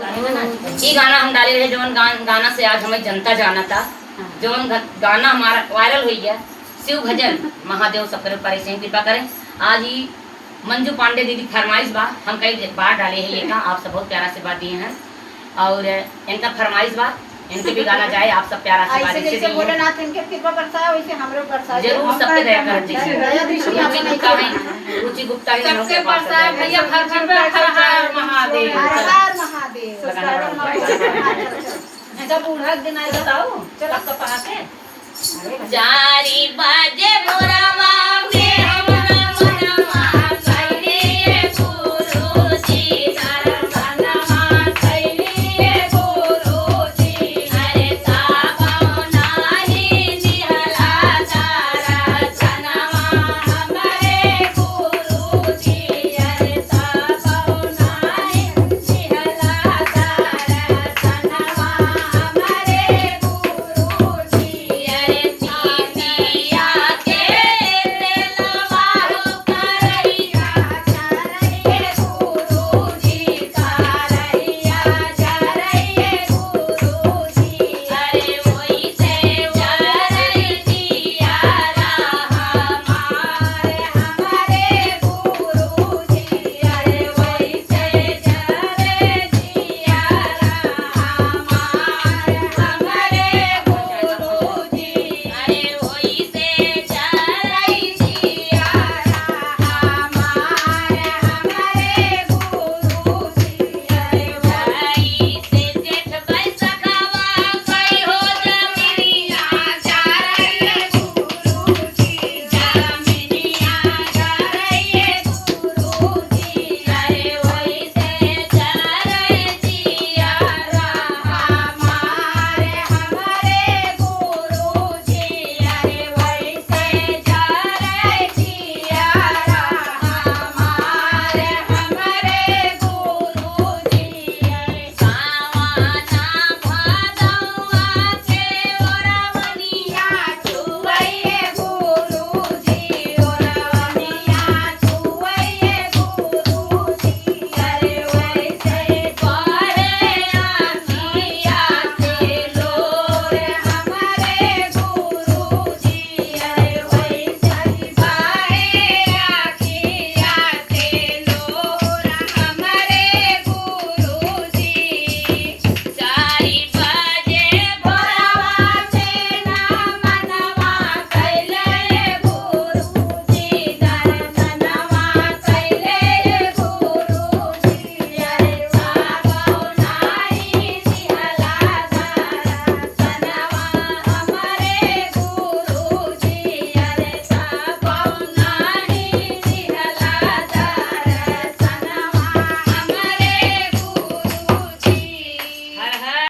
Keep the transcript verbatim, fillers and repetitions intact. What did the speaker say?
ई गाना हम डाले रहे, जौन गान-, गाना से आज हमें जनता जानता, हाँ। जौन ग-, गाना हमारा वायरल हुई है, शिव भजन, महादेव सब करे ऊपर ऐसे ही कृपा करें। आज ई मंजू पांडे दीदी फरमाइश बा, हम कई बार डाले हैं ये का, आप सब बहुत प्यारा आशीर्वाद दिए हैं और इनका फरमाइश बा, इनके भी गाना जाए, आप सब प्यारा आशीर्वाद ऐसे इनसे जैसे दिए। भोलेनाथ इनके कृपा बरसाए, वैसे हमरो बरसाए। जरूर, हम सबके दया कर दीजिए। दया दृष्टि रुचि आपन गुप्ता ऐसे है, रुचि गुप्ता है, सबके इनके पास बरसाए है। भैया, हर घर में हर हर महादेव। हर हर महादेव। ऐसा बूढ़ा के दिन आए बताओ, चलो। कब कब पहाके? चारि बजे भोरवा